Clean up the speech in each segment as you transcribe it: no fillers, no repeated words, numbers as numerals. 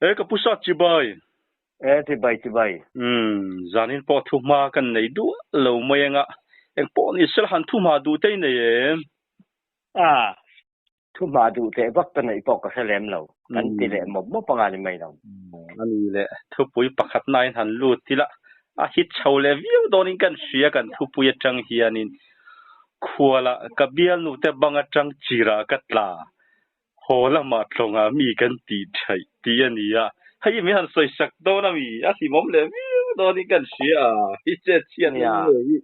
E ka pu sa chibai. E chibai chibai. Umm zanin pawh thuhma kan nei duah lo mai anga engpawh ni sela han thuhma duh te i nei em? A thuhma duh teh vak ka neih pawh ka hre lem lo. Kan ti leh mawp mawp anga ni mai lo. A ni leh thupui pakhat nain han lut ila a hit chho leh viau dawnin kan hria kan thupui atang hianin khualah ka bialnu te bang atang chirah ka tla Haw lamah tlawngah mi kan tih theih tih a ni a, hei min han sawi sak dawn a mi, a hlimawm leh viau dawnin kan hria a, i chet chhiat Nia. ngei hi.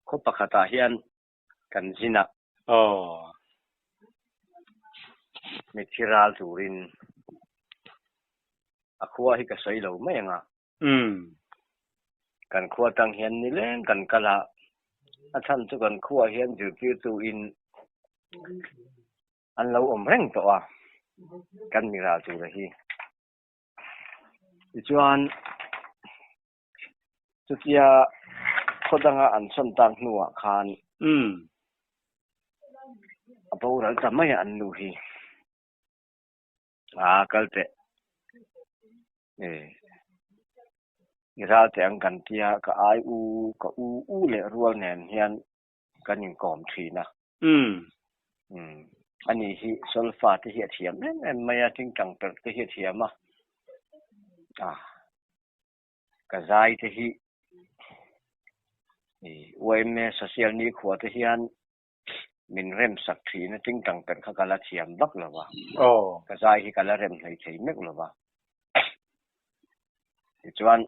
Khaw pakhatah hian kan zin a. Aw. Mitthi ral turin a khua hi ka sawi lo mai ang a. Umm. Kan khua tang hian nileng kan kal a, a chhan chu kan khuaah hian zirtirtu in an lo awm reng tawh a, kan mi ral tura hi. Tichuan, chutia khaw danga an sawn tak hnuah khan Umm. a boral ta mai a an nu hi. A kal teh. E i ral teh ang kan tia ka ai u ka u u leh rual nen hian kan inkawm thin a. Umm. Umm. Ani hi solfa te hi a thiam em em mai a, tingtang perh te hi a thiam a. A ka zai te hi i yma social nikhua te hian min rem sak thin a, tingtang perh kha ka la thiam vak lo va, ka zai hi ka la rem hlei thei mek lo va. Tichuan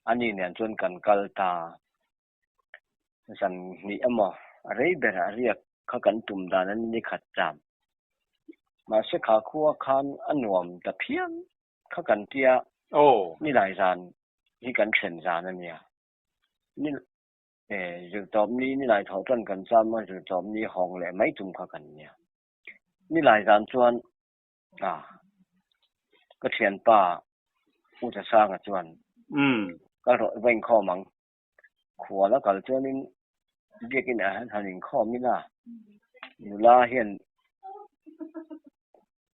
ani nen chuan kan kal ta, zan hnih emaw a rei berah riak kha kan tum dan a ni khat cham. Mahse kha khua khan a nuam ta phian kha kan tia, nilai zan hi kan thlen zan a nia. E, zirtawpni nilai thawh chuan kan cham a, zirtawpni hawng leh mai tum kha kan nia. Nilai zan chuan a, ka thianpa U Chasanga chuan kal rawh va inkhawm ang. Khual a kal chuanin biakin ah hian han inkhawm ila, nula hian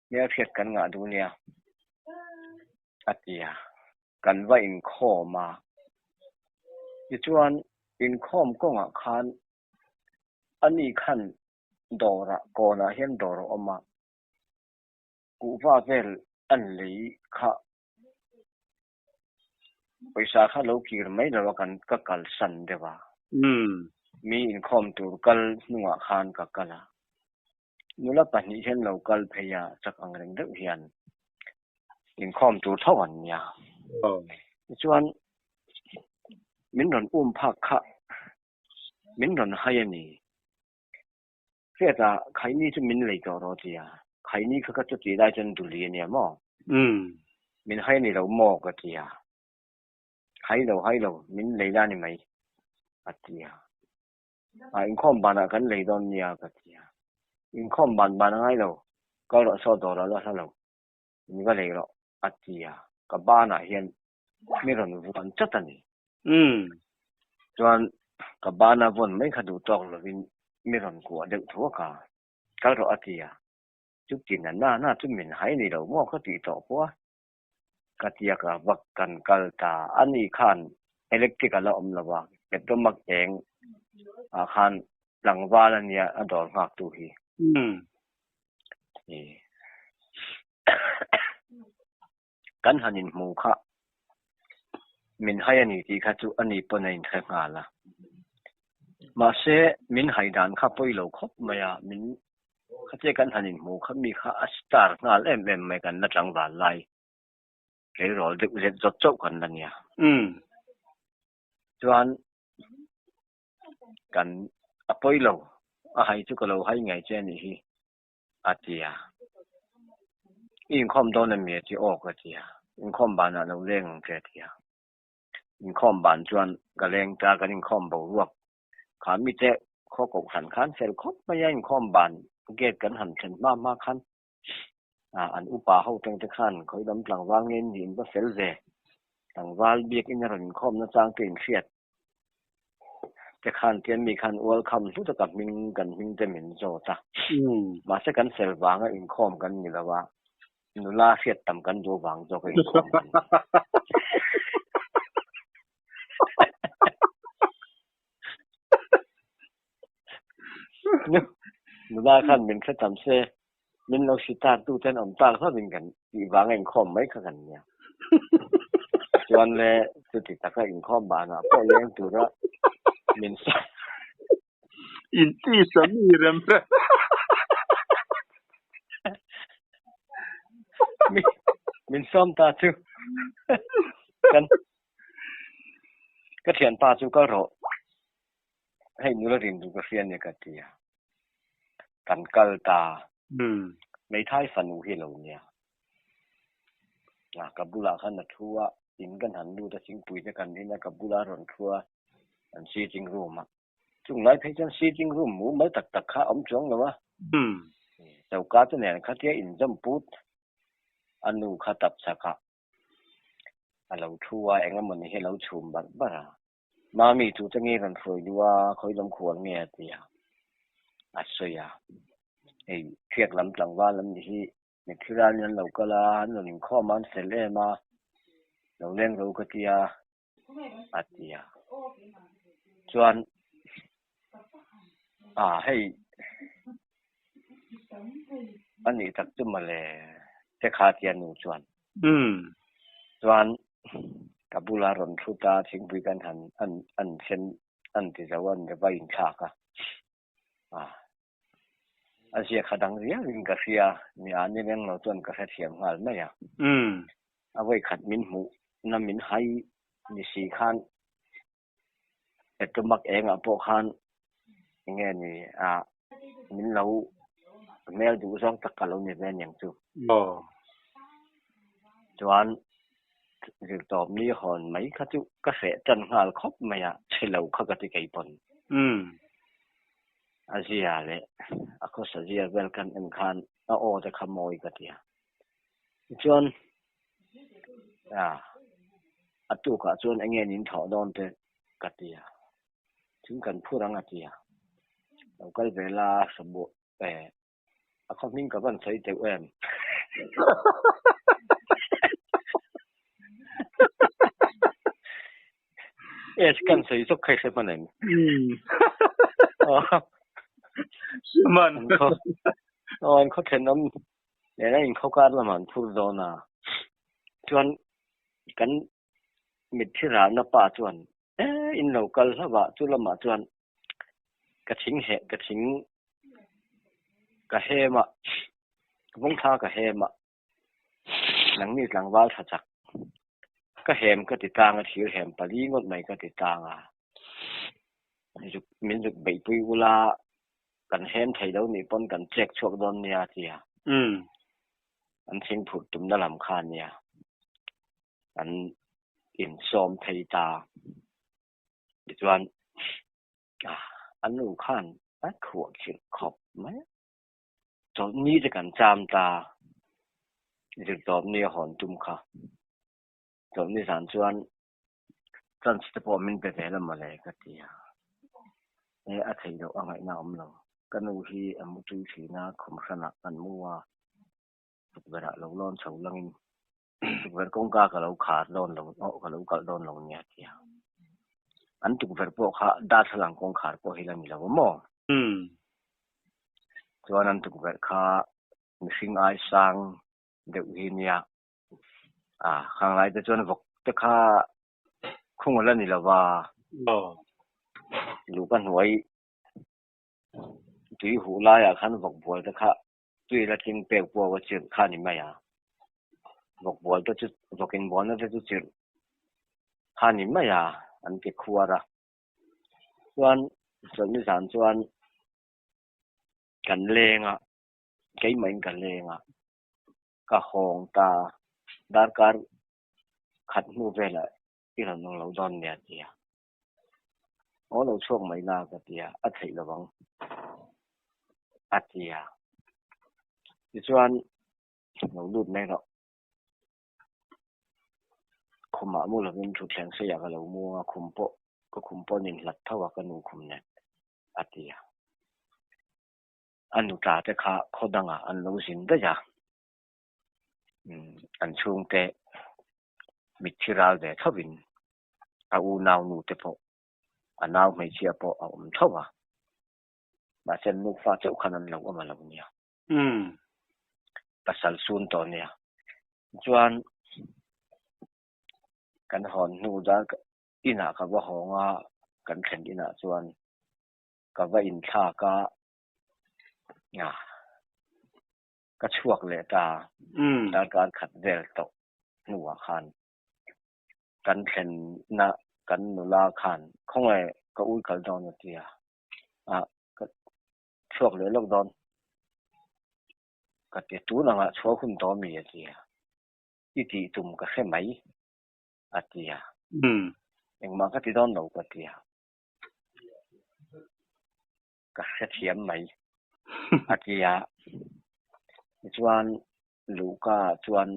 hmelhriat kan ngah duh nia a ti a. Kan va inkhawm a, tichuan inkhawm kawngah khan ani khan dawrah kawnah hian dawr a awm a, kuhva vel an lei kha pawisa kha lo kir mai lo a kan ka kalsan deuh a, mi inkhawm tur kal hnungah khan ka kal a, nula pahnih hian lo kal phei a chak ang reng deuh hian. Inkhawm tur tho an nia. Tichuan min rawn um phak kha min rawn hai a ni. Hriata Khaini chu min lei tawh rawh tia. Khaini kha ka chuti lai chuan duli a nia maw? Min hai a ni lo maw ka tia. Hai lo hai lo min lei la ni mai a tia. A inkhawm banah kan lei dawn nia ka tia. Inkhawm ban ban a ngai lo, kal rawh saw dawr a la hla lo. In va lei rawh a ti a, ka banah hian mi rawn vuan chat a ni. Chuan ka bana vawn mai kha duh tawk lovin mi rawn kuah deuh thuak a, kal rawh a ti a, chutin a na na chu min hai ni lo maw ka tih tawh pawh a, ka tia ka vak kan kal ta a ni khan electric a la awm lo va, petromak eng ah khan tlangval a nia a dawr nghak tu hi. Kan han inhmu kha min hai a ni tih kha chu a ni pawn a inhre nghal a. Mahse, min hai dan kha pawi lo khawp mai a, min khatia kan han inhmu kha mi kha a star nghal em em mai kan la tlangval lai tleirawl deuh zet zawt chauh kan la nia. Chuan kan a pawi lo, a hai chu ka lo hai ngei che a nih hi a ti a. I inkhawm dawn em mi a ti aw ka ti a, inkhawm banah lo leng ang che a ti a. Inkhawm ban chuan ka leng ta kan inkhawm boruak kha mite khaw kohhran khan fel khawp mai a, inkhawm ban gate kan han thlen hma hma khan an upa ho teng te khan khawi lam tlangval nge ni in va fel ve, tlangval biakin a rawn inkhawm nachang te inhriat. Te khan tian mi khan welcome hlu taka hming kan hming te min zawt a. Mahse kan fel vanga inkhawm kan ni lo a, nula hriat tam kan duh vang zawk a inkhawm kan ni. Nula khan min hre tam se, min lo si tak tu ten awm tak hlauhin kan tih vanga inkhawm mai kha kan nia. Chuan le chuti taka inkhawm banah pawh leng tura min sa. Inti sa mi rem rem. Min sawm ta chu kan ka thianpa chu kal rawh. Hei nula rin duh ka hria nia ka ti a. Kan kal ta. Hmeithai fanu hi lo nia. A ka bulah khan a thu a, in kan han lut a, thingpui te kan in a, ka bula a rawn thu a, an sitting room a. Chung lai phei chuan sitting room mumal tak tak kha a awm chuang lo a. Choka te nen khatia inzawm put a nu kha tap chak a, a lo thu a, eng emaw ni hi a lo chhum barh barh a. Mami chu te nge rawn hruai duh a, khawi lam khual nge a ti a, a sawi a. Hei thiak lam tlangval an nih hi, mitthi ralin an lo kal a, an rawn inkhawm a, an fel em a, lo leng ro ka ti a, a ti a. Chuan a hei a nih tak chu mawle te kha tia nu chuan. Chuan ka bula rawn thu ta thingpui kan han an an thlen an ti zo a ni va inthlak a. A ziak kha dang riau in ka hria ni a ni reng lo chuan ka hrethiam nghal mai a. A vawikhat min hmuh na min hai ni si khan Petromak engah pawh khan enge ni a min lo hmel duh zawng tak ka lo ni ve aniang chu. Chuan zirtawp ni hawn mai kha chu ka hreh tan nghal khawp mai a, chhe lo kha ka ti kei pawn. A zia leh a khawsa zia vel kan en khan a aw te kha mawi ka ti a. Tichuan a tukah chuan enge nin thawh dawn te ka ti a, thing kan phur ang a ti a, lo kal ve la sabuh eh a khaw hming ka van sawi teuh em. Es kan sawi zawk kha i hre hman em? Hman. An khaw thenawm Nena inkhaw kar lamah an phur dawn a, chuan kan mitthi ralna pa chuan e in lo kal hlauh a, chu lamah chuan ka thing heh ka thing ka hem a, vawngthla ka hem a, nangni tlangval tha chak ka hem ka ti tlang a, thir hem pali ngawt mai ka ti tlang a, zuk min zuk beihpui ula kan hem thei lo nih pawn kan chek chhuak dawn nia a ti a. An thingphurh tumna lam kha a nia. An insawm thei ta. Tichuan a nu khan a khuah khirh khawp mai a. Chawlhni te kan cham ta. Zirtawpni a hawn tum kha. Chawlhni zan chuan Chance te pawh min pe ve la mawle ka ti a, he a theih loh a ngaihna a awm lo. Ka nu hi a mu tui thin a, khum hranah kan mu a, tukverh-ah lo lawn chho langin tukverh kawngka ka lo khar dawn lo, aw ka lo kalh dawn lo nia a ti a. An tukverh pawh kha darthlalang kawngkhar pawh hi la ni lo a maw? Chuan an tukverh kha mihring ai sang deuh hi nia A, khang lai te chuan vawk te kha khung a la ni lo va. Luhka hnuai tui huh laiah khan vawk bual te kha tui la tling pek puau a chirh kha a ni mai a. Vawk bual te chu vawk inbualna te chu chirh kha a ni mai a, an ti khuar a. Chuan chawlhni zan chuan kan leng a, keimahin ka leng a. Ka hawng ta, darkar khat hnu velah i rawn awng lo dawn nia a ti a. Aw lo chhuak mai la ka ti a, a theih lo ang a ti a. Tichuan lo lut mai rawh. Khumah mu lovin thutthleng seiah ka lo mu a, khum pawh. ka khum pawh an inhlat tho a ka nu khum nen a ti a. A nutla te kha khaw dangah an lo zin daih a, an chhungte mitthi ral ve thovin a unau nu te pawh a nau hmeichhia pawh a awm tho a, mahse an nufa chauh khan an lo awm a lo nia. Pasal sun tawh nia. Chuan kan hawn hnu dar inah ka va hawng a, kan thlen inah chuan ka va inthlak a, ka chhuak leh ta darkar khat vel tawh hnuah khan kan thlenna kan nula khan khawnge ka ui kal dawn a ti a, ah ka chhuak leh lawk dawn ka ti tun angah chhuah hun tawh ami a ti a, i tih tum ka hre mai a ti a, engmah ka ti dawn lo ka ti a. Ka hrethiam mai a ti a, tichuan Luhka ah chuan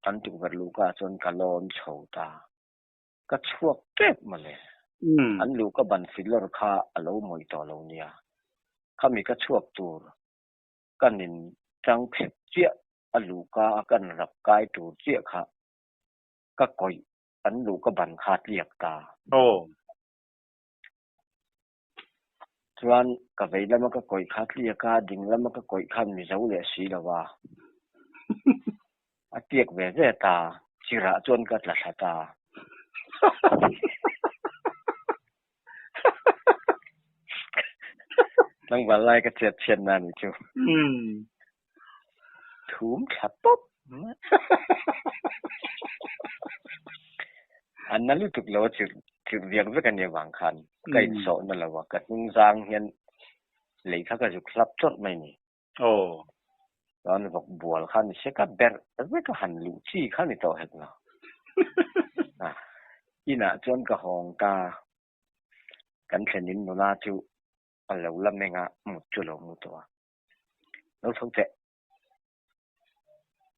kan tukverh luhka ah chuan ka lawn chho ta. Ka chhuak tep mawle. An luhka ban filawr kha a lo mawih tawh lo nia. Khami ka chhuak tur ka nin tang phet chiah a luhka a kan rap kai tur chiah kha ka kawih an luhka ban kha a tliak ta. Chuan ka vei lama ka kawih kha tliak a, ding lama ka kawih khan mi zo leh si lo a. A tliak ve ve ta, chirah chuan ka tla thla ta. Tlangval lai ka chet chhiat na nih chu. Thum thla tawp mai. An na lutuk lo a chirh chirh viak vek a nih avang khan ka insawh na lo a, ka hnung zang hian lei kha ka zuk hlap chawrh mai ni. Chuan vawk bual kha ni se ka berh vek a han luh chi kha ni tawh hek lo. Inah chuan ka hawng ta, kan thlen in nula chu a lo la meng a, mut chu lo mu tawh a. Lo tho teh.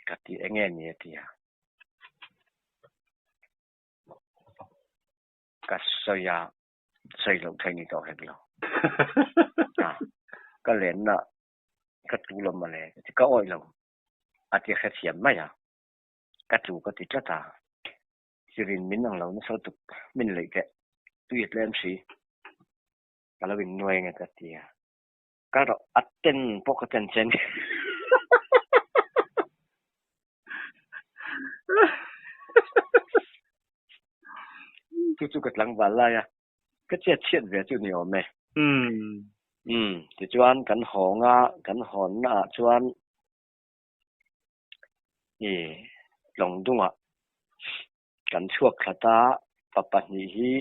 Ka ti eng nge ni a ti a. Ka sawi a, sawi loh theih ni tawh hek lo. Ka lenna ka tu lo mawle ka ti, ka awih lo a ti hrethiam mai a. Ka tu ka ti tlat a, Sirin min ang lo nasa lutuk min leih teh, tui a tlem si. Ka lo innuai nge ka ti a. Ka rawh a ten pawh ka ten chen. Chu chu ka tlangval lai a, ka chiat chhiat ve chu ni awm e. Umm, tichuan kan hawng a, kan hawnna ah chuan i tlawngdungah kan chhuak thlat a, pa pahnih hi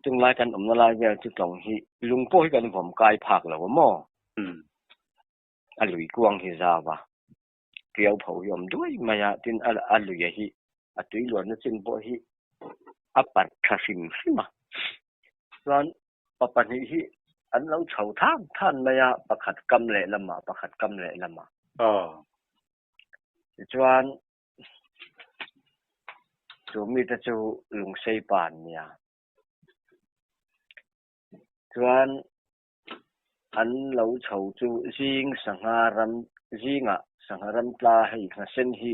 Tunglai kan awmna lai vel chu tlawng hi lung pawh hi kan vawm kai phak lo a maw? A lui kuang hi zau a, tiau pho hi awm duai mai a, tin a lui a hi a tui luanna chin pawh hi a parh tha hrim hrim a. Chuan pa pahnih hi an lo chho than than mai a, pakhat kam leh lamah pakhat kam leh lamah. Tichuan Chu mite chu lungsei pa an nia. Chuan an lo chho chu zing sangha ram zingah sangha ram tla hei nghasen hi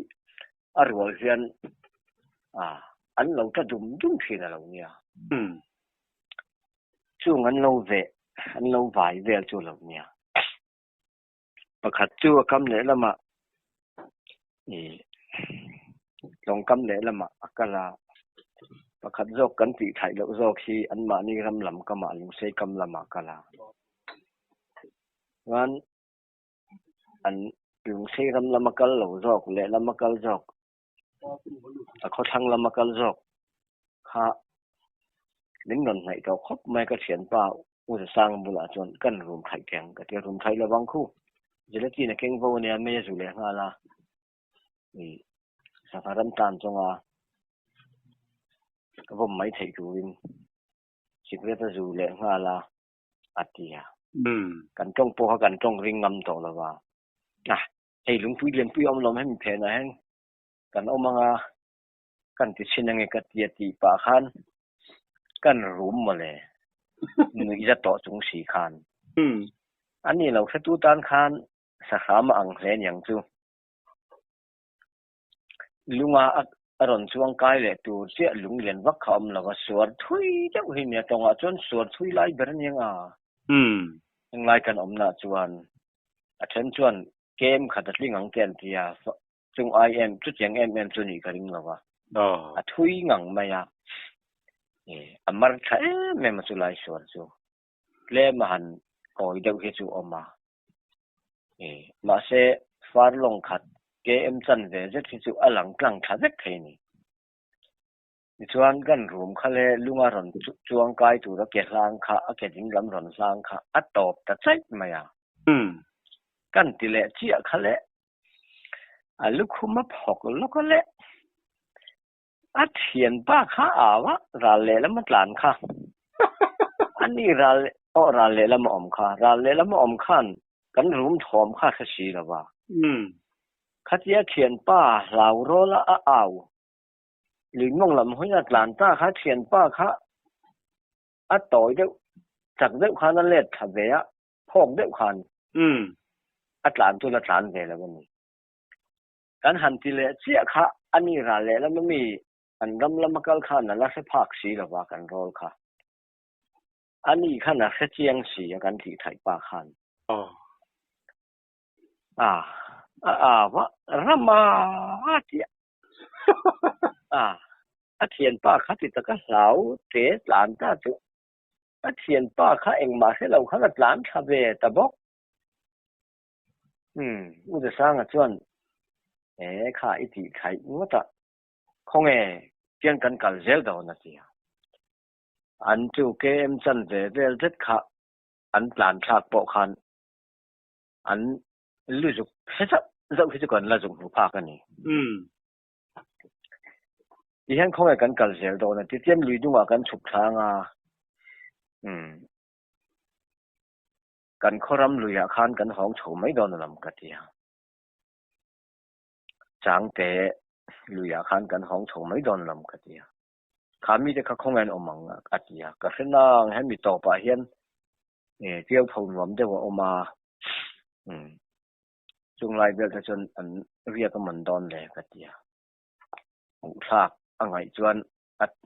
a rual hian an lo tla dum dum thin a lo nia. Chung an lo veh an lo vai vel chu a lo nia. Pakhat chu a kam leh lamah ih tlawng kam leh lamah a kal a, pakhat zawk kan tih thaih loh zawk hi anmahni ram lam kamah lungsei kam lamah a kal a. Chuan an lungsei ram lama kal lo zawk leh lama kal zawk a khawthlang lama kal zawk kha min rawn hnaih tawh khawp mai ka thianpa U Zasanga bulah chuan kan rum thaih teh ang ka ti a, rum thaih lovang khu gelatin a keng vo ania mei a zu leh nghal a, ih sangha ram tan chawnga ka vawm mai theih turin cigarette a zu leh nghal a a ti a, kan tawng pawh kha kan tawng ring ngam tawh lova, ah hei lungpui lianpui a awm lo hemi phenah hian kan awm anga kan ti chhin ange ka ti a tih pah khan. Kan rum mawle. Nuih za tawh chung si khan. Ani lo hretu tan khan sahram a ang hle niang chu. Lunga a rawn chuang kai leh tur chiah lung lian vak kha awm lo a, suar thui deuh hi nia tawngah chuan suar thui lai ber a nia nga. Englai kan awmnaah chuan a then chuan kem khat a tling ang te an ti a, chung ai em chutiang em em chu nih ka ring lo a, a thui ngang mai a, a mar tha em em a chu lai suar chu tlem a han kawi deuh hi chu awm a. Mahse, far lawng khat KM chanve zet hi chu a lang tlang tha vek thei a ni. Tichuan, kan room kha leh lunga rawn chuang kai tura ke hlang kha, a ke ding lam rawn hlang kha a tawp ta chaih mai a. Kan ti leh chiah kha leh a lukhum a phawk lawk a leh A thianpa kha au a, ral lehlam a tlan kha. A ni ral aw ral lehlam a awm kha. Ral lehlam a awm khan kan room thawm kha hre si lo va. Khatia thianpa hlau rawl a a au. Luimawng lam hawi a tlan ta kha thianpa kha a tawi deuh chak deuh khan a let thla ve a, phawk deuh khan a tlan chu la tlan ve lo a ni. Kan han ti leh chiah kha a ni ral leh lam ami an ram lama kal khan a la hre phak si lova kan rawl kha. A ni khan a hre chiang si a kan tih thaih pa khan. A a au a ram a a ti a. A a thianpa kha ti taka hlau te tlan ta chu a thianpa kha engmah hre lo khan a tlan thla ve ta bawk. Umm, U Zasanga chuan he kha i tih thaih ngawt a, khawnge chian kan kal zel dawn a ti a. An chu KM chanve vel zet kha an tlan thlak pawh khan an lu zuk hre zauh zauh hi chu kan la zuk hmu phak a ni. Ti hian khawnge kan kal zel dawn a ti, tian lui dungah kan chhuk thlang a, umm. Kan khawram luiah khan kan hawng chho mai dawn alawm ka ti a. Changte luiah khan kan hawng chho mai dawn alawm ka ti a. Kha mite kha khawngaih an awm ang a ti a. Ka hre nang hemi tawpah hian tiau pho nuam deuh a awm a. Chung lai vel te chuan an riak a man dawn le ka ti a. Hmuhthlak a ngaih chuan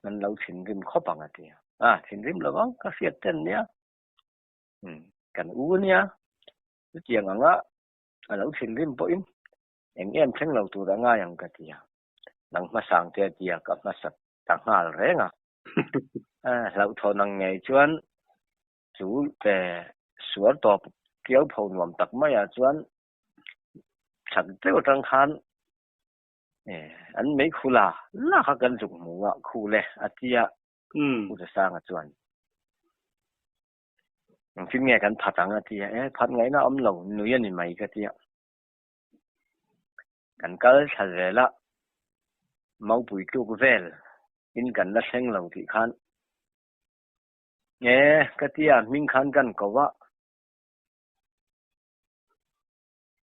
an lo thinrim khawp ang a ti a. A thinrim lo ang ka hriat ten nia. Kan u ania, chutiang anga a lo thinrim pawhin eng em thleng lo tur a ngai ang ka ti a, nang hmasang te a ti a, ka hmasa ta nghal reng a. Hlauhthawn ang ngei chuan chu suar tawp kiau pho nuam tak maiah chuan chak deuh atang khan an meikhu la la kha kan zuk hmu a, khu le a ti a, U Zasanga chuan engtin nge kan phat ang a ti a, e phat ngaihna a awm lo, nui a ni mai ka ti a. Kan kal thla zel a, Maupui tluk vel in kan la thleng lo tih khan e ka ti a, hming khan kan ko a,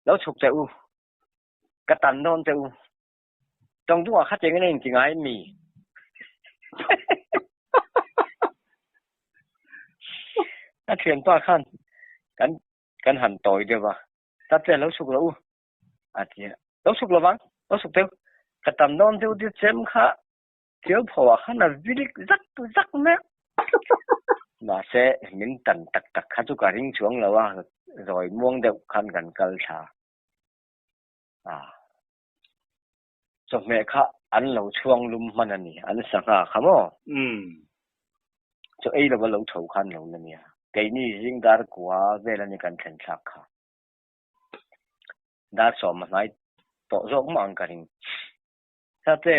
lo chhuk teh u, ka tan dawn teh u. Tawng dungah kha chengin a inti ngai mi? A thianpa khan kan kan han tawi deuh a, Tate lo suk lo u a ti a, Lo suk lo vang, lo suk deuh, ka tam dawn deuh deuh chem kha thil phoah khan a vilik zak zak mai a. Mahse min tan tak tak kha chu ka ring chuang lo a, zawi muang deuh khan kan kal thla a. Chawhmeh kha an lo chhuang lum hman a ni, an sangha kha maw? Chaw ei lova lo tho khan lo la nia. Keini zing dar kua vel a ni kan thlen thlak kha. Dar sawm a hnai tawh zawk mah ang ka ring. Sate,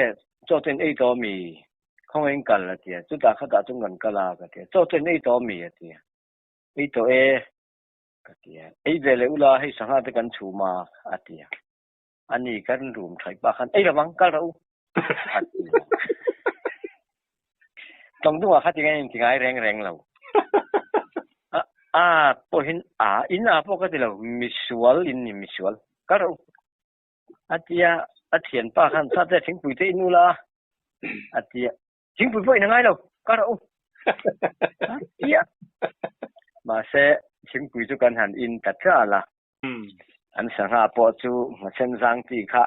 chaw ten ei tawh mi? Khawngaih in kal a ti a, chutah khatah chuan kan kal a ka ti a, chaw ten ei tawh mi a ti a, ei tawh e ka ti a, ei ve leh ula hei sangha te kan chhum a a ti a. A ni kan room thaih pah khan ei lo ang kal rawh u a ti a. Tawng dungah kha tinge in ti ngai reng reng lo. A a pawhin a in a pawh ka ti lo misual in ni misual kal rawh u a ti a. A thianpa khan sa te thingpui te in ula a ti a. Thingpui pawh in a ngai lo kal rawh u. Tia. Mahse, thingpui chu kan han in ta tral a. An sangha pawh chu hmasen zang chi kha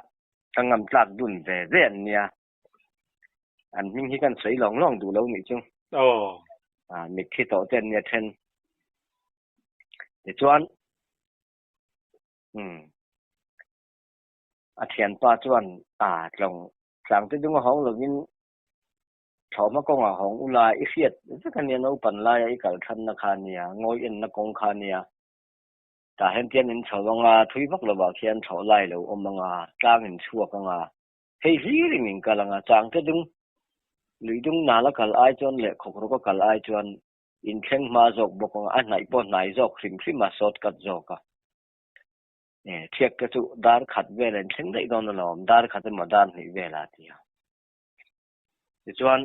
ka ngam tlak dun ve ve an nia. An hming hi kan sawi lawng lawng duh lo nih chu. Mitthi tawh te an nia then. Tichuan, umm, a thianpa chuan a tlawng tlangte dung a hawng lovin Thlawhhma kawngah hawng ula i hriat vek a nia, naupan laia i kal thanna kha a nia, ngawi enna kawng kha a nia. Tah hian tian in chho anga, thui vak lovah khian thlawh lai lo awm anga, tlang in chhuak anga, hei hlir in in kal anga, changte dung, lui dung nala kal ai chuan leh khawkrawka kal ai chuan in thleng hma zawk bawk anga, a hnaih pawh hnai zawk hrim hrim a, short cut zawk a. Thiak te chu dar khat vel a in thleng daih dawn alawm, dar khat emaw dar hnih vel a ti a. Tichuan,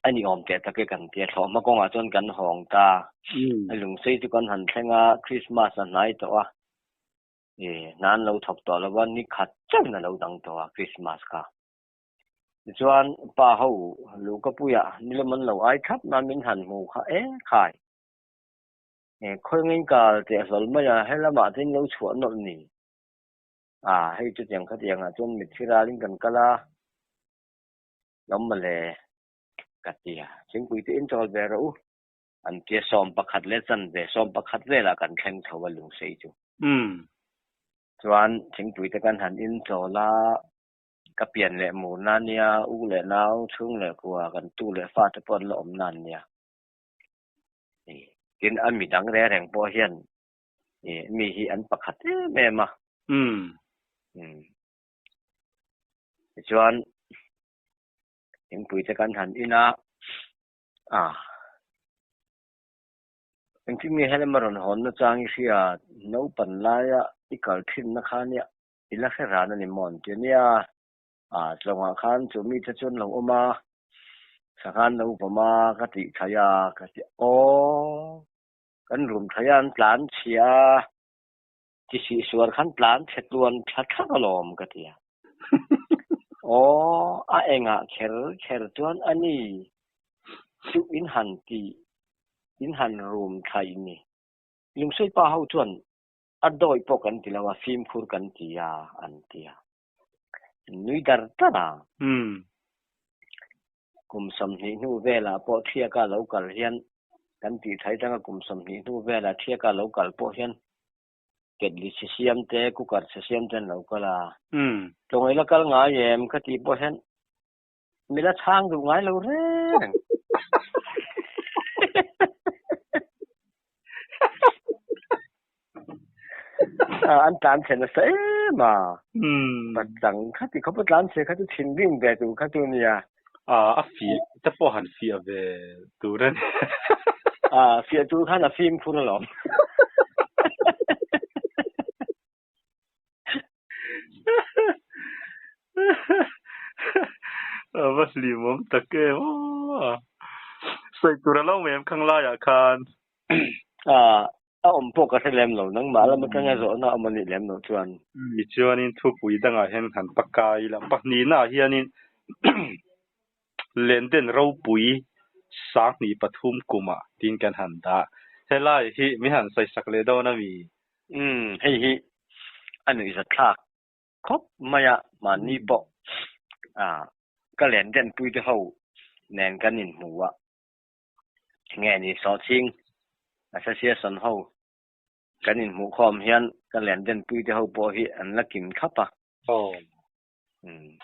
a ni awm teh tak e kan ti a, thlawhhma kawngah chuan kan hawng ta. A lungsei chu kan han thleng a, Christmas a hnai tawh a, hna an lo thawk tawh lo a, ni khat chauhin a lo dang tawh a Christmas kha. Tichuan, pa ho luhkapuiah nilawm an lo ai thlap na min han hmu kha e khai. Khawi ngei kal teh hlawl mai a, helamah te in lo chhuah nawlh ni. A, hei chutiang khatiangah chuan mitthi ralin kan kal a, lawm mawle ka ti a, thingpui te in chawl ve rawh u an tia 11 leh chanve 11 velah kan thleng chho a lungsei chu. Chuan thingpui te kan han in chawl a, ka pian leh mur na nia, u leh nau, chhung leh kua, kan tu leh fa te pawh an la awm na an nia. Tin, a midang reng reng pawh hian mi hi an pakhat em em a. Umm. Tichuan thingpui te kan han in a, a engtin nge helama rawn hawn na chang i hria, naupan laia i kal thin na kha nia i la hre ran a ni maw an ti a nia, a tlawngah khan chu mite chu an lo awm a, sangha an lo vawm a ka tih thaih a, ka ti aw. Kan room tha hian tlan chhia a, chi sih suar khan tlan chhe tluan tha thak alawm ka ti a. Aw, a engah kher kher chuan a ni chu in han ti, in han room thlaih ni. Lungsei pa ho chuan a dawi pawh kan ti lo a, fimkhur kan ti a, an ti a. Nui dar dar a. Kum 20 hnu velah pawh Thiaka lo kal hian kan tih thlai tanga kum 20 hnu velah Thiaka lo kal pawh hian ketli chhe siam te, cooker chhe siam te an lo kal a. Tlawngei la kal ngai em ka tih pawh hian mi la chhang duh ngai lo reng. An tlan chhe nasa em a. Pachang kha ti khawp a tlan chhe kha chu thinrim ve tur kha chu nia. A fiah te pawh han fiah ve tur a ni. A fiah tur khan a fimkhur alawm. A va hlimawm tak em aw. Sawi tur a lo mai em khang laiah khan. A a awm pawh ka hre lem lo nangmah lam atanga zawhna awm a nih lem loh chuan. Mi chuanin thupui dangah hian han pakai ila pahnihnaah hianin Lenden ropui 2003 kumah tiin kan han dah. Helai hi min han sawisak leh dawn a mi? Umm, hei hi a nuihzatthlak khawp mai a, mahni pawh ka lenden puite ho nen kan inhmu a, nge ni sawhching association ho kan inhmuh khawm hian ka lenden puite ho pawh hi an la kim thlap a. Umm.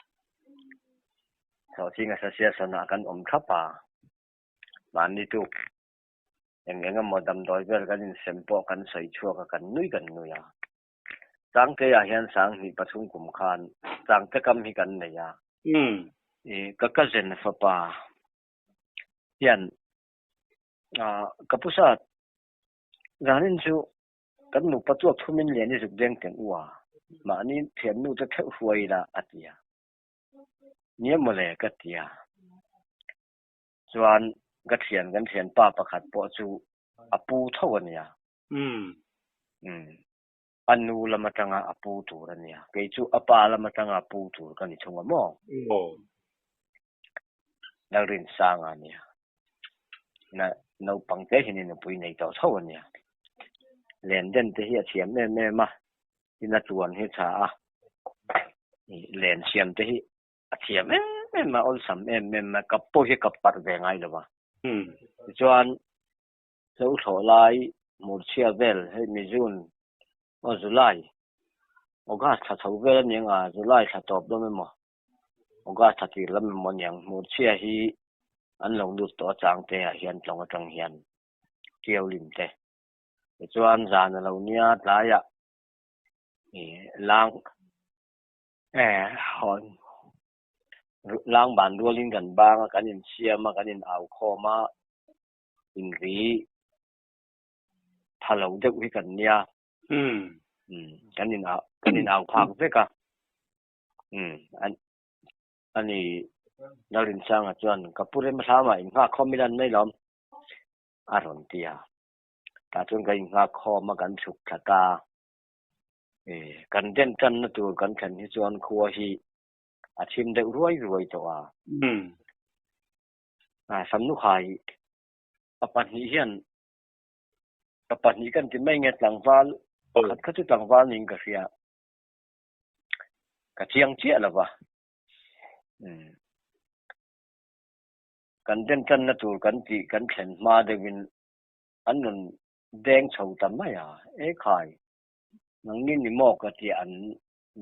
Sawhching Association ah kan awm thlap a, mahni tuk eng eng emaw damdawi vel kan insem pawh kan sawi chhuak a, kan nui kan nui a. Changte ah hian 2003 kum khan Changte kam hi kan nei a. I ka cousin fapa hian ka pu sat zanin chu Kan nupa chu a thumin lian i zuk deng teng u a, mahni thiannu te theuh hruai ila a ti a. Nia mawle ka ti a. Chuan ka thian kan thianpa pakhat pawh chu a pu tho a nia. Umm. A nu lam atanga a pu tur a nia. Kei chu a pa lam atanga a pu tur ka ni thung a maw? Lalrinsanga a nia. Na naupang te hian nupui nei tawh tho a nia. Len den te hi a thiam em em a, tin a tuan hi tha a, len siam te hi a thiam em em a, awlsam em em a, kap pawh hi a kap parh ve ngai lo a. Tichuan hlo thlawh lai Murchhia vel hei mi June aw July August thla chho vel a ni ang a, July thla tawp dawn emaw August thla tir lam emaw aniang Murchhia hi an lo lut tawh a chang te ah hian tlawng atang hian Tiau lim te tichuan zan a lo nia tlaiah ih lang eh hawn lang ban rualin kan bang a kan insiam a kan in au khawm a inri tha lo deuh hi kan nia kan in au kan in au phak vek a. Umm a ni Lalrinsanga chuan ka pu rem hlama in nghak khawm ila an mai lawm a rawn ti a, tah chuan kan in nghak khawm a kan chhuk thla ta e kan den tanna tur kan thlen hi chuan khua hi a thim deuh ruai ruai tawh a. A Samnukhai pa pahnih hian pa pahnih kan ti mai nge tlangval pakhat kha chu tlangval niin ka hria. Ka chiang chiah lo va. Umm. Kan den tanna tur kan tih kan thlen hma deuhin an rawn deng chho ta mai a, E khai, nangni ni maw ka tia an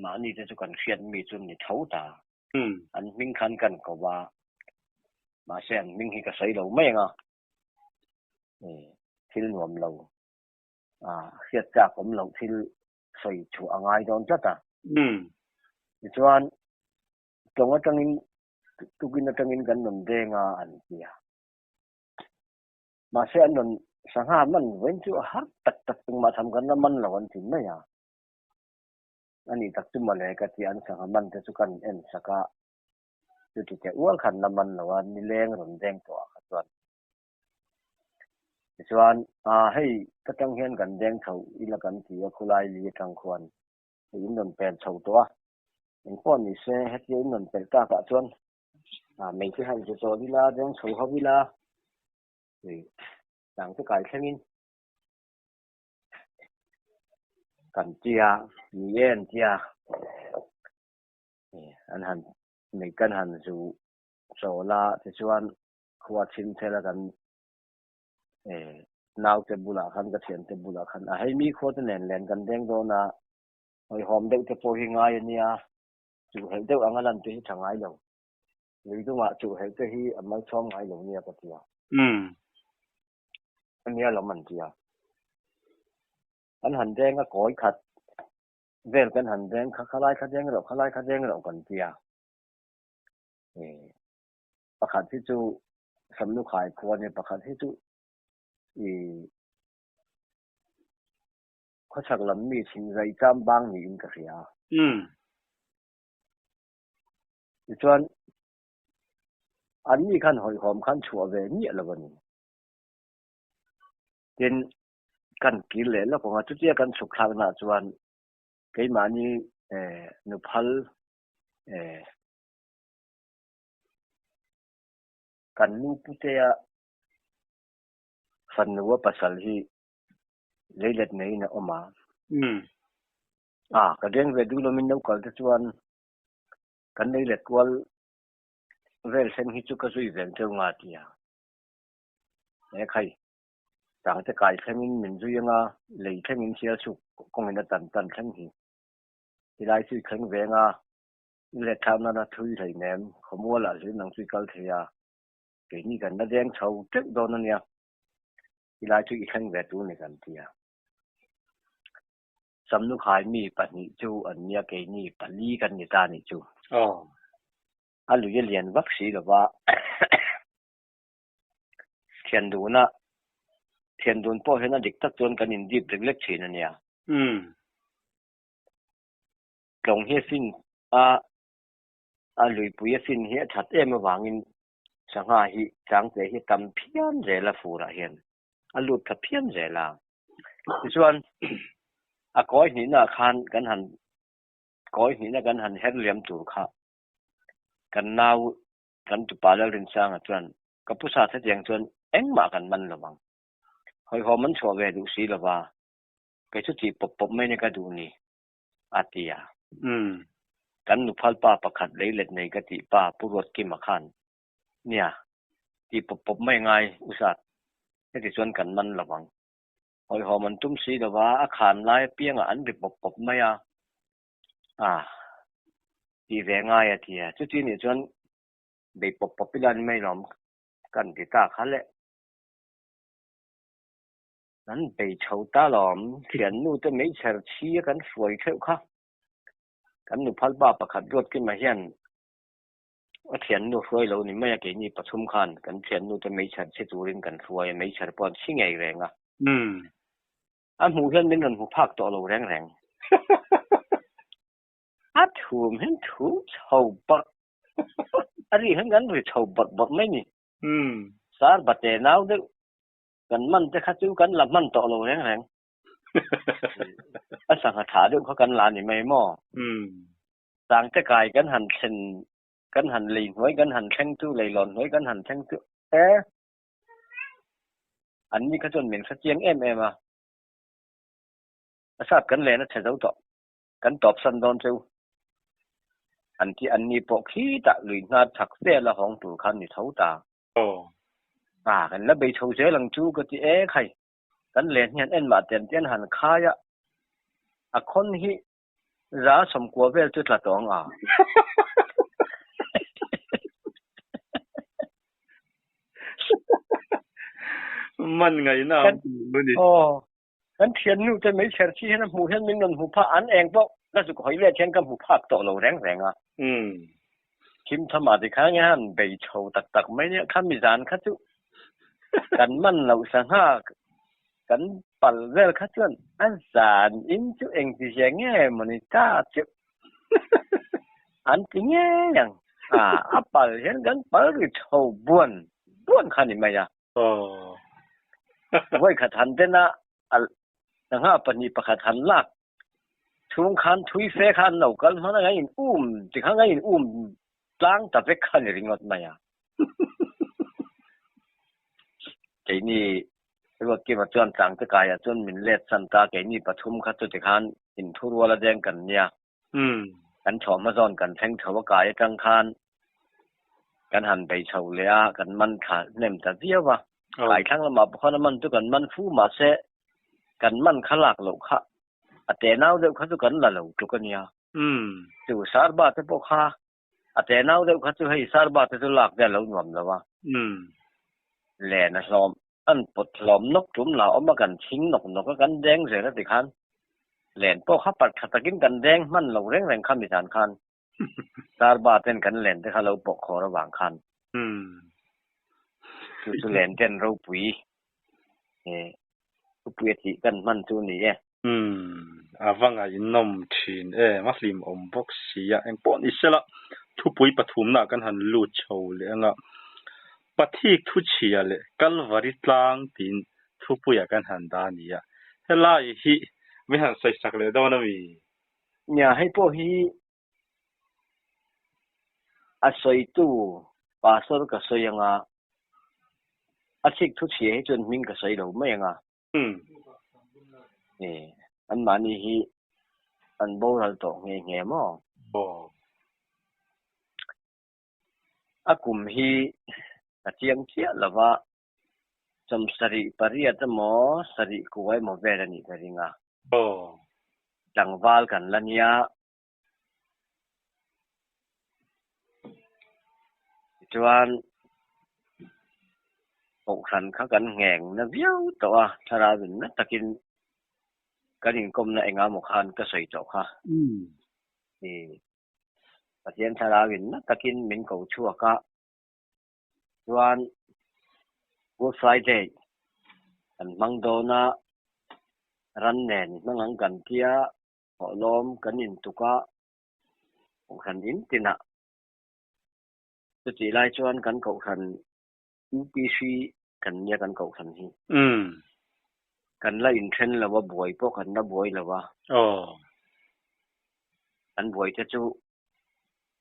mahni te chu kan hriat mi chu ni tho ta. An hming khan kan ko va, mahse an hming hi ka sawi lo mai ang a, thil nuam lo, hriat chak awm loh thil sawi chhuah a ngai dawn tlat a. Tichuan, tlawng atangin, tukin atangin kan rawn deng a an ti a. Mahse an rawn sangha man vawiin chu a har tak tak engmah tham kan la man lo an ti mai a. A nih tak chu mawle ka ti a, an sangha man te chu kan en sak a, chuti teh ual khan la man lo a, nileng rawn deng tawh ah kha chuan. Tichuan, aa hei ka tang hian kan deng chho ila kan ti a, khulai li atang khuan hei in rawn pel chho tawh a, engpawh ni se hetia in rawn pel takah chuan aa mei te han zu chawl ila, deng chho ho ila, ih tang te kai thlengin kan tia ni e an tia, ih an han mei kan han zu chawl a, tichuan Khua chhim thel a kan naute bulah khan ka thiante bulah khan a hei mi khua te nen len kan deng dawn a, hawihhawm deuh te pawh hi ngai a nia, chuhhelh deuh anga lan te hi tha ngai lo, lui dungah chuhhelh te hi a malchhawm ngai lo nia ka ti a. A nia lawm an ti a. Kan han deng a kawi khat vel kan han deng kha khalai kha deng reuh khalai kha deng reuh kan ti a. Pakhat hi chu Samnu khai khua a nia, pakhat hi chu ih khawchhak lam mi Thinzai cham bang niin ka hria. Tichuan anni khan hawihhawm khan chhuah ve miah lo a ni. Tin, kan kir leh lawk ang a, chutia kan chhuk thlaknaah chuan keimahni nuphal Kan nu putea fanua pasal hi leilet neiin a awm a. A, ka deng ve duh lomin lo kal te chuan kan leilet kual vel thleng hi chu ka zui veng teuh nga tia. He khai, tangte kai thlengin min zui anga lei thlengin sial chhuk kawngin a tan tan thleng hi. Tilai chu i thleng veng a, I let thlak nana thui hleinem, khawmualah hlim nang chu i kal thei a, keini kan la deng chho teuh dawn a nia, i lai chu i thleng ve tur ni kan ti a. Samnu khai mi pahnih chu an nia keini pali kan ni ta nih chu. A lui a lian vak si lo va, thian duna thian dun pawh hian a dik tak chuan kan indip lek lek thin a nia. Tlawng hi a fin a, a luipui a fin hi a that em avangin sangha hi changte hi tam phian zel a furah hian a lut tha phian zel a. Tichuan a kawi hnihnaah khan kan han kawi hnihna kan han her liam tur kha kan nau kan tupa Lalrinsanga chuan ka pu sa hetiang chuan. Engmah kan man lo ang. Hawihhawm an chhuah ve duh si lo va, kei chu tih pawp pawp mai ni ka duh ni, a ti a. Kan nuphal pa pakhat leilet nei ka tih pa Pu Ruatkima khan, Nia, tih pawp pawp mai ngai u zat, heti chuan kan man lo ang. Hawihhawm an tum si lo va, a khan lai apiangah an ri pawp pawp mai a, a tih ve ngai a ti a. Chuti nih chuan bei pawp pawp ila ni mai lawm kan ti ta kha le. Kan bei chho ta lawm, thiannu te meichher chhi a kan hruai theuh kha. Kan nuphal pa pakhat Ruatkima hian a thiannu hruai lo ni mai a, keini pathum khan kan thiannu te meichher chhi turin kan hruai a, meichher pawh an chhi ngei reng a. A hmuh hian min rawn hmu phak tawh lo reng reng. A thum hian thum chho bawrh bawrh a ri hian kan ri chho bawrh bawrh mai ni. Sar bate nau deuh kan man te kha chu kan la hman tawh lo reng reng. A sangha tha deuh kha kan la ni mai maw? Sangte kai kan han thlen kan han lei hnuai kan han thleng chu leilawn hnuai kan han thleng chu e an ni kha chuan min hre chiang em em a. A sap kan len a chhe zo tawh. Kan tawp san dawn cheu. An ti an ni pawh khitah lui hnar chak vel a hawng tur khan ni tho ta. Ah kan la bei chho zel ang chu ka ti e khai. Kan len hian en mah tian tian han khai a. A khawn hi za sawmkua vel chu tla tawh ang a. Man ngaihna a awm lo ni. Aw. Kan thiannu te meichher chi hian a hmuh hian min rawn hmu phak an eng pawh ka zuk hawi let hian ka hmu phak tawh lo reng reng a. Thim tham ah tikhan nge han bei chho tak tak mai nia kha mizan kha chu kan man loh sangha kan pal vel kha chuan a zan in chu engti zia nge mawni ta chu an ti ngei ang a, a pal hian kan pal ri chho buan buan kha ni mai a. Vawi khat han den a, sangha pahnih pakhat han lak chhung khan thui fe kha an lo kal hman a, ngaih in um tikha ngaih in um tlang ta vek kha ni ringawt mai a. Keini Ruatkima chuan tlangte kaiah chuan min let san ta, keini pathum kha chuti khan inthurual a deng kan nia. Kan chhuah hma zawn kan thleng chho a kai atang khan kan han bei chho leh a, kan man thla hnem ta viau a. Kai thlang lamah pawh khan a man chu kan man fu mahse kan man kha lak loh kha a tenau deuh kha chu kan la lo tluk a nia. Chu Sarba te pawh kha a tenau deuh kha chu hei Sarba te chu lak te a lo nuam lo a. Len a hlawm An pawt hlawm nawk tum la awm a, kan chhing nawk nawk a, kan deng zel a ti khan len pawh kha parh tha takin kan deng hman lo reng reng kha mizan khan Tarba ten kan len te kha lo pawh khawr avang khan chu chu len ten ropui thupui a tih kan hman chu ni e. A va ngaihnawm thin em, a hlimawm bawk si a, engpawh ni sela thupui pathumnaah kan han lut chho leh ang a, Pathik thuchhia leh Kalvari tlang tiin thupuiah kan han dah a ni a, helai hi min han sawisak leh dawn a mi? Nia, hei pawh hi a sawitu pastor ka sawi ang a, a thik thuchhia hi chuan hming ka sawi lo mai ang a. Anmahni hi an boral tawh nghe nghe maw? A kum hi a chiang chiah lo va, sawmsarih pariat emaw sarih kua emaw vel a nih ka ring a. Tlangval kan la nia. Tichuan Kohhran kha kan ngheng na viau tawh a, thlarau in na takin kan inkawmna enga maw khan ka sawi tawh kha. Pathian thlarau in na takin min ko chhuak a, chuan Good Friday kan hmang dawn a, ran nen hmang ang kan tia. Thawhlawm kan intuk a, Kohhran in tinah. Chutih lai chuan kan Kohhran UPC kan nia kan Kohhran hi. Kan la inthen lo a, buai pawh kan la buai lo a. Kan buai te chu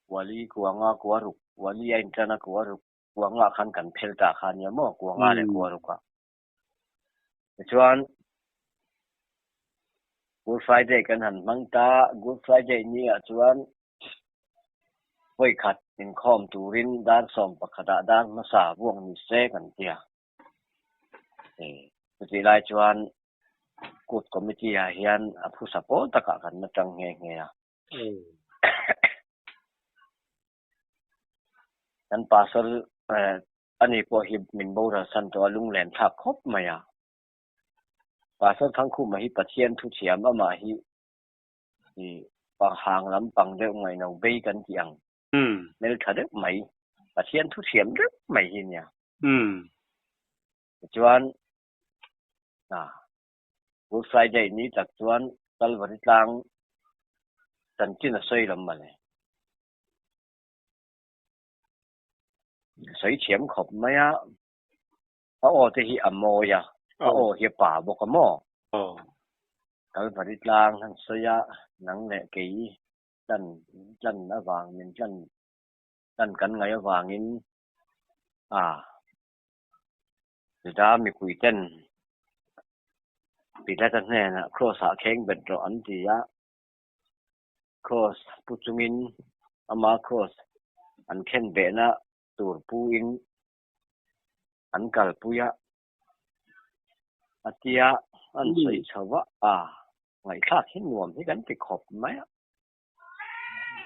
Kuali kuanga kua ruk, Kuali a intan a kua ruk. Kuanga khan kan phel ta kha nia maw Kuanga leh Kuaruk ah. Tichuan Good Friday kan han hmang ta, Good Friday ni ah chuan vawikhat inkhawm turin dar 11 ah dar hmasa vuak ni se kan ti a. Chutih lai chuan Kut Committee ah hian a phusa pawl takah kan la tang nghe nghe a. Kan pastor ani pawh hi min boral san tawh a lunglen thlak khawp mai a. Pastor Thangkhuma hi Pathian thu thiam amah hi hang lampang deuh ngaihno bei kan tih ang hmeltha deuh mai Pathian thu thiam deuh mai hi nia. Tichuan Good Friday ni tak chuan Calvary tlang chanchin a sawi lam mawle. Sawi thiam khawp mai a, a aw te hi a mawi a, a aw hi a pa bawk a maw? Calvary tlang han sawi a, nang leh kei tlan tlan avang min tlan tlan kan ngaih avangin a Juda mipui ten Pilata hnenah Kraws ah kheng bet rawh an ti a, Kraws pu chungin ama Kraws an khen behna tur puin an kalpui a, a tia an sawi chho va, a ngaihthlak hi nuam hi kan ti khawp mai a.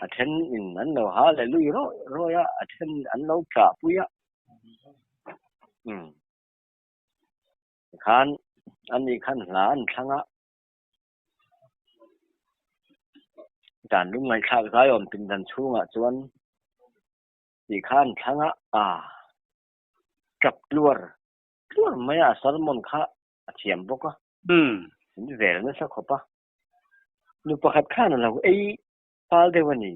A then in an lo ha leh lui rawih rawih a, a then an lo tah pui a. Umm. Tikhan ani khan hla an thlang a. Dan lung ngaihthlak zaiawm pindan chhungah chuan tih kha an thlang a, a tap tluar tluar mai a, sermon kha a thiam bawk a. Min vel nasa khawp a. Nu pakhat khan a lo ei fal deuh a ni.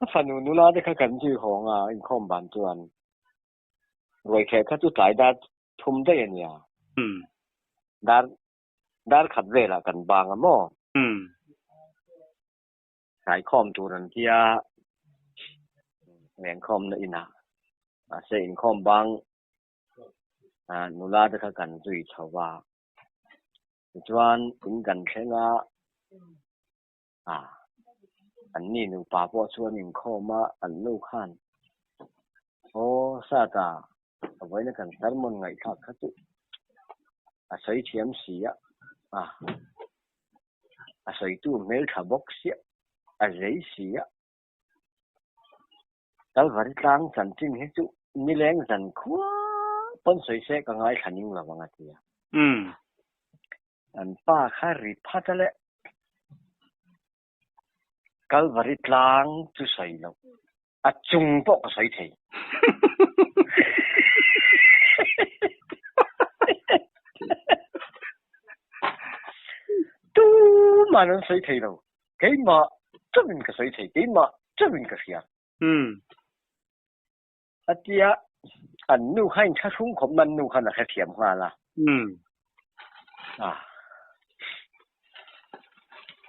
A fanu nula te kha kan zui hawng a, inkhawm ban chuan ruaikhelh kha chu tlai dar thum daih a nia. Dar dar khat velah kan bang a maw? Tlaikhawm tur an tia lenkhawmna inah mahse inkhawm bang nula te kha kan zui chho va. Tichuan in kan thleng a, an ni nupa pawh chuan inkhawm a an nu khan aw sata a vawiina kan sermon ngaihthlak kha chu a sawi thiam si a. A sawitu hmeltha bawk siah, a zei si a. Kalvari tlang chanchin hi chu nileng zan khua pawn sawi se ka ngaithla ning lo ang a ti a. An pa kha ri phat a le. Kalvari tlang chu sawi loh. A chung pawh ka sawi thei. Tuman an sawi thei lo. Keimah chauhin ka sawi thei, keimah chauhin ka hria. A tia, an nu kha inthlahrung khawp man nu khan a hrethiam nghal a.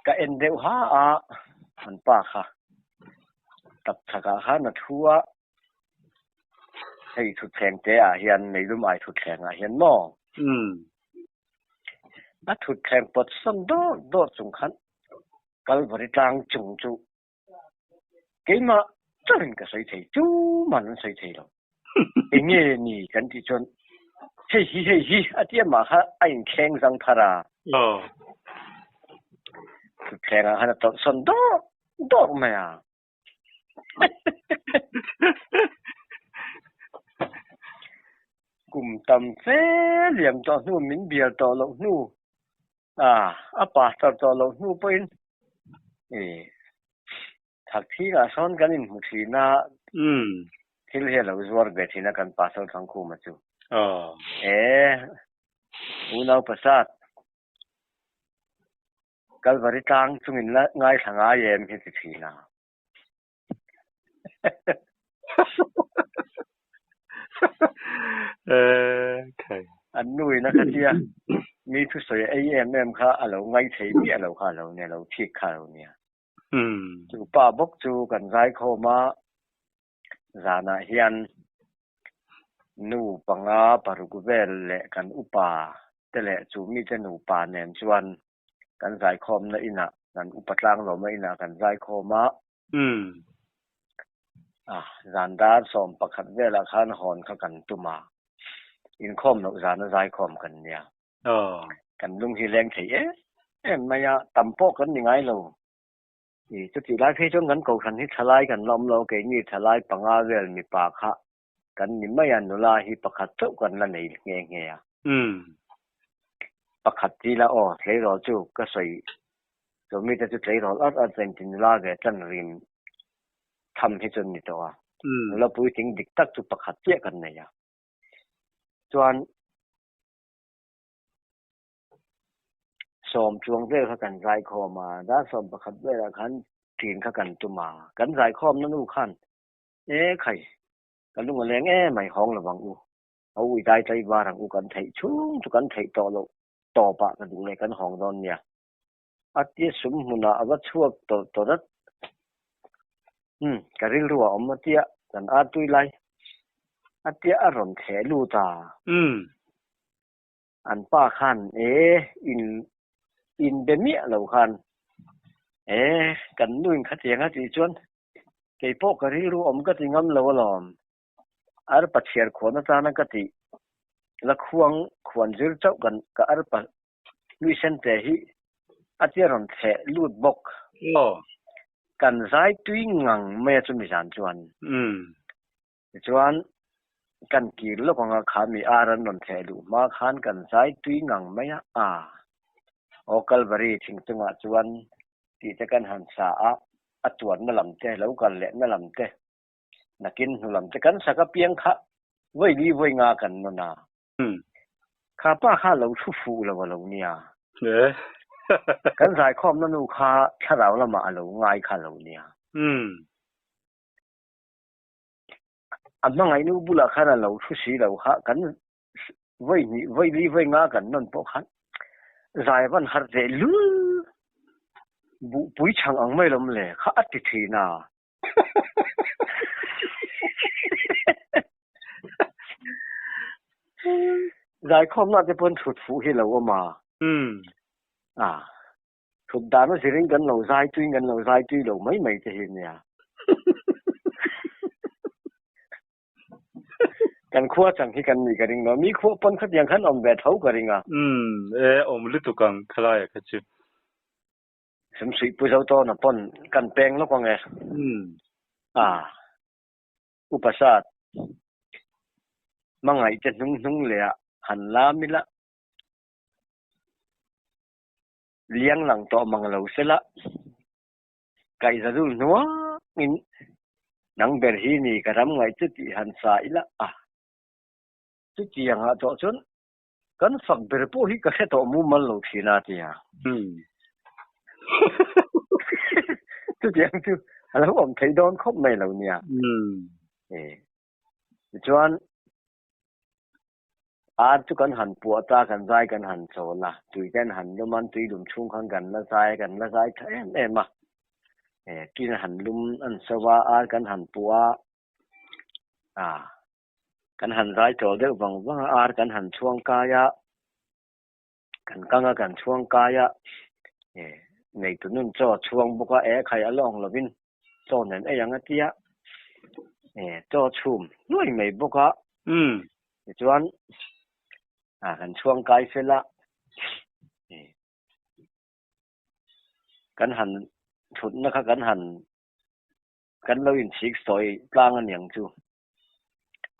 Ka en deuh ha a, an pa kha tap chhakah khan a thu a, hei thutthleng te ah hian meilum ai thutthleng ah hian maw? A thutthleng pawt sawn dawr dawr chung khan Kalvari tlang chung chu Keimah chauhin ka sawi thei, tuman an sawi thei lo. Eng nge ni kan tih chuan hei hi hei hi a ti amah kha a inthleng zang thar a. Thutthlengah khan a tawlh sawn dawrh dawrh mai a. Kum tam fe liam tawh hnu min bial tawh loh hnu a pastor tawh loh hnu pawhin Thakthingah sawn kan inhmu thin a, thil hi a lo zuar ve thin a kan pastor Thangkhuma chu. E unau pasat Kalvari tlang chungin la ngaithla ngai em hi ti thin a. An nuin a kha tia. Mi thusawi ei em em kha a lo ngai thei miah lo kha a lo nia, lo thik kha a lo nia. Chu pa bawk chu kan zaikhawm a, zanah hian nu panga paruk vel leh kan upa te leh chu mite nupa nen chuan kan zaikhawmna inah, kan upa tlanglawmna inah kan zaikhawm a. Zan dar 11 velah khan hawn kha kan tum a, inkhawm loh zana zaikhawm kan nia. Kan lung hi leng thei em em mai a, tam pawh kan ni ngai lo. Chutih lai phei chuan kan kohhran hi thalai kan la awm lo, keini thalai panga vel mipa kha kan ni mai a, nula hi pakhat chauh kan la nei nghe nghe a. Pakhat ti la aw, tleirawl chu ka sawi chu mite chu tleirawl at at reng ti nula ve tan rim tham hi chu an ni tawh a. Nula puitling dik tak chu pakhat chiah kan nei a. Chuan sawm chuang vel kha kan zaikhawm a, dar 11 velah khan ṭin kha kan tum a, kan zaikhawmna nu khan E khai, ka lung a leng em mai hawng lovang u, a ui dai tlai var ang u kan theih chhung chu kan theih tawh loh tawpah ka duh leh kan hawng dawn nia. A tia sum hmunah a va chhuak tawlh tawlh at. Umm, ka rilru a awm a tia kan ar tui lai. A tia a rawn thleh lut a. Umm. An pa khan e in in be miah lo khan e kan nuin khatiang a tih chuan Kei pawh ka rilru awm ka ti ngam lo alawm. Arpa chhiar khuan atana ka tih la khuang khuan zir chauh kan ka arpa hlui sen te hi a tia rawn thleh lut bawk. Kan zai tui ngang mai a chumi zan chuan. Tichuan kan kir lawk anga kha mi ar an rawn thleh luh hma khan kan zai tui ngang mai a, a aw Kalvari thing chungah chuan tih te kan han sa a, a tuarna lam te, lo kal lehna lam te, nakin hnu lam te kan sak apiang kha vawi li vawi nga kan nawn a. Kha pa kha lo thu fuh lo a lo nia. Kan zaikhawmna nu kha thlarau lamah a lo ngai kha a lo nia. A hmangaih nu bulah khan a lo thu si lo kha kan vawi hnih vawi li vawi nga kan nawn pawh khan zai van har teh lul buhpui chhang ang mai lawm le kha a ti thin a. Zaikhawmna te pawn thut fuh hi lo awm a. A. Thut dan a zirin kan lo zai tuiin kan lo zai tui lo mai mai te hi nia. Kan khua chang hi kan nih ka ring lo. Mi khua pawn khatiang khan awm ve tho ka ring a. Umm e awm lutuk ang khalaia kha chu. Sumsuih pu zo tawna pawn kan peng lawk ang e. Umm. A upa sat hmangaih te hnung hnung leh ah han lam ila. Liang lang tawh mang lo sela, kaihza dul hnuangin nang ber hi ni ka ram ngaih chu tih han sa ila a. Chutiangah tawh chuan kan fak ber pawh hi ka hre tawh mumal lo thin a tia. Chutiang chu a lo awm thei dawn khawp mai lo nia. Tichuan Ar chu kan han puah ta, kan zai kan han chawl a, tui te an han lum a, an tui lum chhung khan kan la zai a, kan la zai tha em em a. Tuin an han lum an so a, ar kan han puah a, kan han zai chawl deuh vang vang a, ar kan han chhuang kai a, kan kang a, kan chhuang kai a, neitu nun chaw a chhuang bawk a, e khai a lawng lovin chaw nen ei ang a tia, chaw chhum hnuai mai bawk a. Tichuan kan chhuang kai fel a, kan han thutna kha kan han kan lo inchhik sawi tlang a niang chu.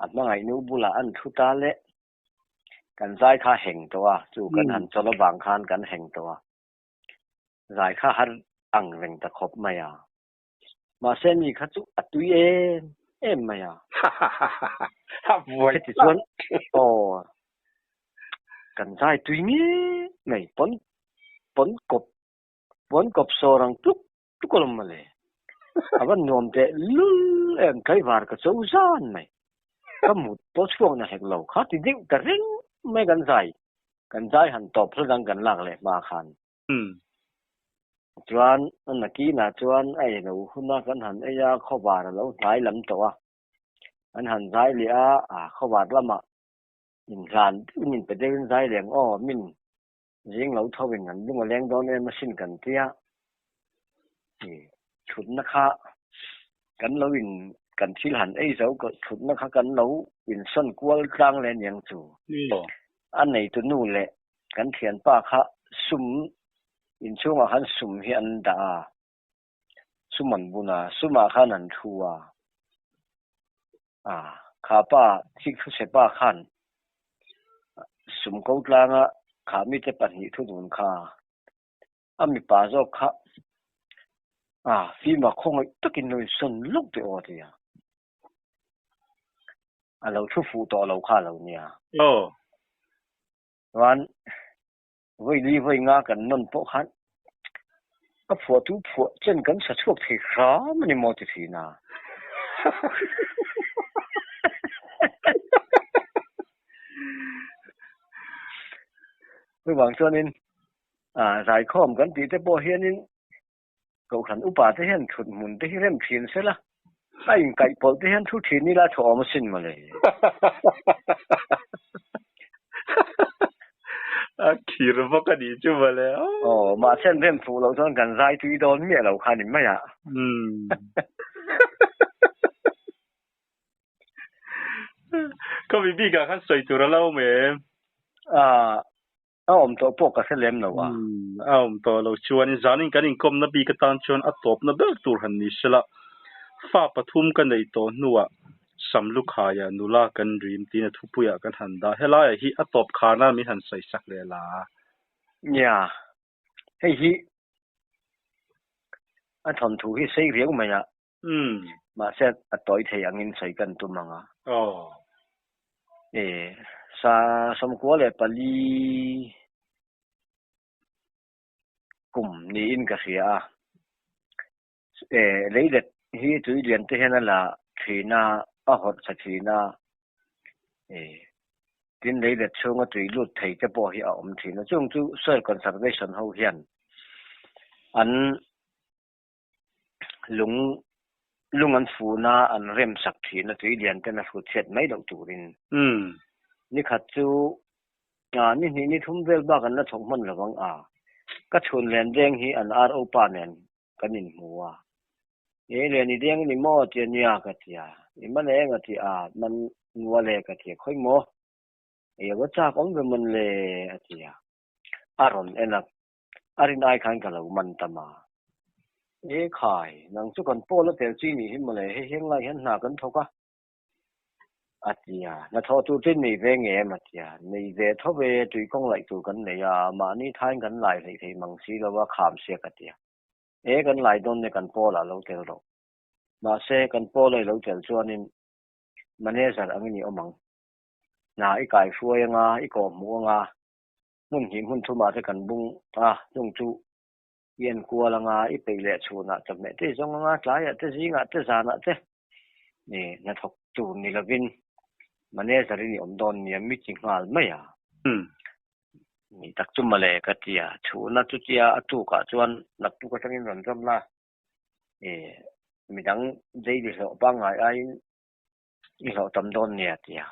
A hmangaih nu bulah an thu ta le, kan zai kha heng tawh a, chu kan han chawlh avang khan kan heng tawh a. Zai kha har ang reng ta khawp mai a. Mahse mi kha chu a tui em em mai a. Heti chuan aw kan zai tui ngei mai pawn pawn kawp pawn kawp sawr ang tluk tluk alawm mawle. A va nuam teh lul em tlaivar ka cho zan mai. Ka mut pawh chhuak na hek lo kha ti deuh ta reng mai kan zai. Kan zai han tawp hla dang kan lak leh hma khan. Chuan a nakinah chuan a ei lo hun a kan han ei a, khawvar a lo hnai lam tawh a. An han zai leh a, a khawvar lamah inhlan deuhin inpe deuhin zai leh ang aw, min zing lo tho in an lung a leng dawn em asin kan tia. Thutna kha kan lo in kan thil han ei zo thutna kha kan lo insawn kual tlang leh aniang chu. A neitu nu leh kan thianpa kha sum inchhungah khan sum hi an dah a, sum an bun a, sumah khan an thu a, a kha pa thik thuse pa khan sum ko tlanga kha mite pahnih thu dun kha a mipa zawk kha a fima khawngaih takin lo insawn lawk teh aw a ti a. A lo thu fuh tawh lo kha lo nia. Aw. Chuan vawi li vawi nga kan nawn pawh khan a phuah tu phuah chen kan sa chhuak thei hram a ni maw ti thin a. Chuvang chuanin zaikhawm kan tih te pawh hianin Kohhran upa te hian thut hmun te hi rem thin se la, a inkaih pawlh te hian thu thin ila a thawhawm asin mawle. A khir vak a nih chu mawle. Aw, mahse an rem fuh loh chuan kan zai tui dawn miah lo kha ni mai a. Ka mi bikah khan sawi tur a lo awm em? A awm tawh pawh ka hre lem lo a. A awm tawh lo chuan zanin kan inkawmna bik atan chuan a tawpna ber tur han ni sela, fa pathum ka neih tawh hnuah Samlukhaia nula kan rim tiin a thupuiah kan han dah. Helaiah hi a tawp kharna min han sawi sak leh la. Nia, hei hi a thawnthu hi sei riau mai a. Mahse a tawi thei angin sawi kan tum ang a. E, sa 94 kum niin ka hria a. E, leilet hi tui lian te hian a la thin a, a hawrh chhe thin a. E, tin leilet chhunga tui lut thei te pawh hi a awm thin a. Chung chu soil conservation ho hian an Lung lung an fun a, an rem sak thin a, tui lian ten a hrut chhiat mai loh turin. Nikhat chu ni hnih ni thum vel bak an la chhawk hman lo ang a, ka chhun len deng hi an RO pa nen kan inhmu a. E len i deng a ni maw tia nia ka ti a, i man eng a ti a, man nual e ka ti a, khawi maw? Ei a va chak awm ve mawn le a ti a, a rawn en a, A rin ai khan ka lo man ta ma. E khai, nang chu kan pawl a tel chi nih hi mawle, hei heng lai hian hna kan thawk a. A ti a, hnathawh tur chu nei ve nge em a ti a, nei ve tho ve, tui kawng laih tur kan nei a, mahni thain kan lai hleih thei mang si lo a, kham siak a ti a. E kan lai dawn nia kan pawl ah lo tel rawh. Mahse, kan pawl a i lo tel chuanin manager angin i awm ang. Hna i kai hruai anga, i kawhhmuh anga, Hmun hnih hmun thumah te kan bung a, chung chu i en kual anga, i peih leh chhunah chawhmeh te i zawng anga, tlaiah te, zingah te, zanah te ni hnathawk tur ni lovin manager in i awm dawn nia mi chi nghal mai a. Ni tak chu mawle ka ti a, chhuna chutia a tukah chuan naktuk atangin rawn zawm la, midang daily hlawh pangngai aiin i hlawh tam dawn nia ti a.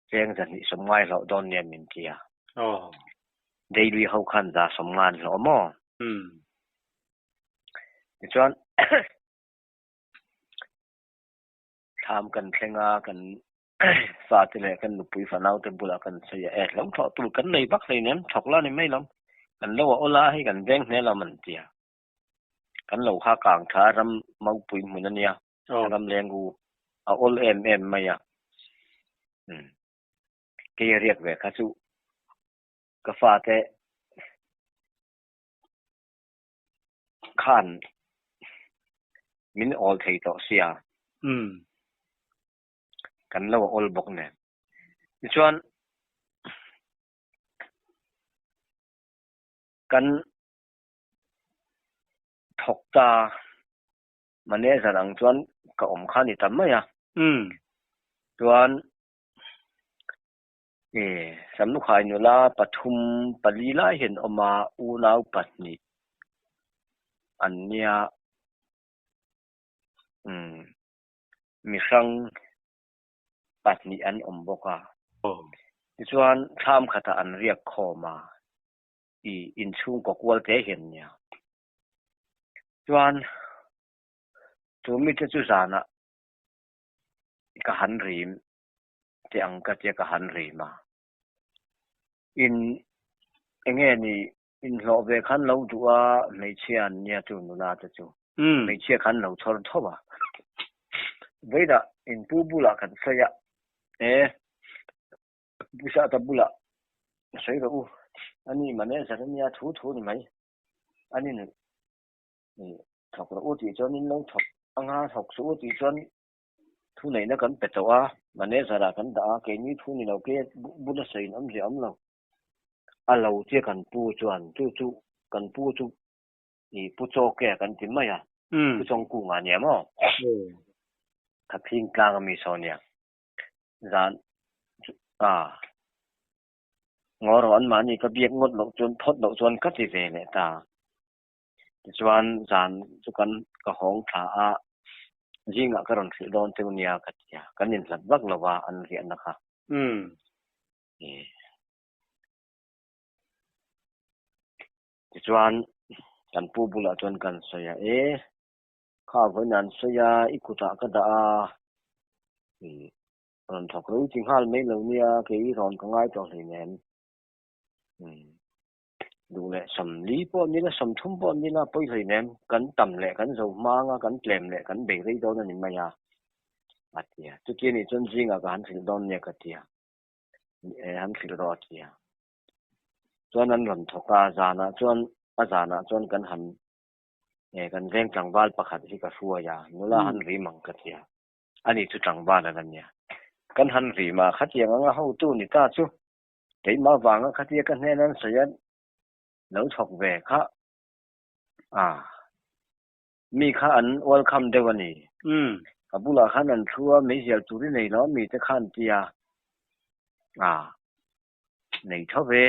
Cheng zahnih sawm ngai hlawh dawn nia min ti a. Daily ho khan za sawm nga an hlawh maw? Tichuan thlam kan thleng a, kan fate leh kan nupui fanau te bulah kan sawi a, e hlo thawh tur kan nei vak hleinem, thawk la ni mai lo, kan lo a awl a, hei kan veng hle lo an ti a. Kan lo kha kang tha ram maupui hmun a nia. Ram lengu a awl em em mai a. Kei a riak ve kha chu ka fate khan min awl thei tawh sia. Kan lo a awl bawk nen. Tichuan kan thawk ta Manager ang chuan ka awm kha ni ta mai a. Chuan E, Samlukhai nula pathum pali lai hian awm a, unau pahnih an nia. Umm, mihrang pahnih an awm bawk a. Tichuan thlam khatah an riak khawm a, i inchhungkaw kual te hian nia. Chuan chu mite chu zanah ka han rim teh ang ka tia ka han rim a. In enge ni inhlawh ve khan lo duh a hmeichhia an nia chu nula te chu. Hmeichhia khan lo chhawr tho a. Vawilah inpu bulah kan sawi a, e Puisata bulah sawi rawh u, ani manager ania thu thu ni mai. Ani thawk rawh u tih chuan in lo thawk anga thawk suh u tih chuan thu neihna kan pe tawh a, manager ah kan dah a, keini thu ni lo ke bula sawi in awmzia awm lo. A lo tia kan pu chuan chu chu kan pu chu i pu chaw ke kan ti mai a, pu Chawngkunga nia maw? Thaphing tlang ami saw nia. Zan a ngaw rawh an mahni ka biak ngawt loh chuan phawt loh chuan ka ti ve leh ta. Tichuan zan chu kan ka hawng thla a, zingah ka rawn hrilh dawn cheu nia ka ti a, kan inhlat vak lo a an riahna kha. Tichuan kan pu bulah chuan kan sawi a, e kha vawiin an sawi a, i kutah ka dah a, rawn thawk rei ti nghal mai lo nia, kei i rawn ka ngai tawh hleinem. Duh leh sawmli pawh ni la, sawmthum pawh ni la, pawi hleinem, kan tam leh kan zo hmang a, kan tlem leh kan bei rei dawn a ni mai a, a ti a. Chuti a nih chuan zingah ka han hrilh dawn nia ka ti a, han hrilh rawh a ti a. Chuan an rawn thawk a, zanah chuan a zanah chuan kan han kan veng tlangval pakhat hi ka hruai a, nula han rim ang ka ti a. Ani chu tlangval a la nia. Kan han rim a, khatiang anga hotu ni ta chu Keimah vanga khatia ka hnen an sawi a lo chhawk ve kha a mi kha an welcome deuh a ni. Ka bulah khan an thu a, meizial tur i nei lo a mi te khan tia a nei tho ve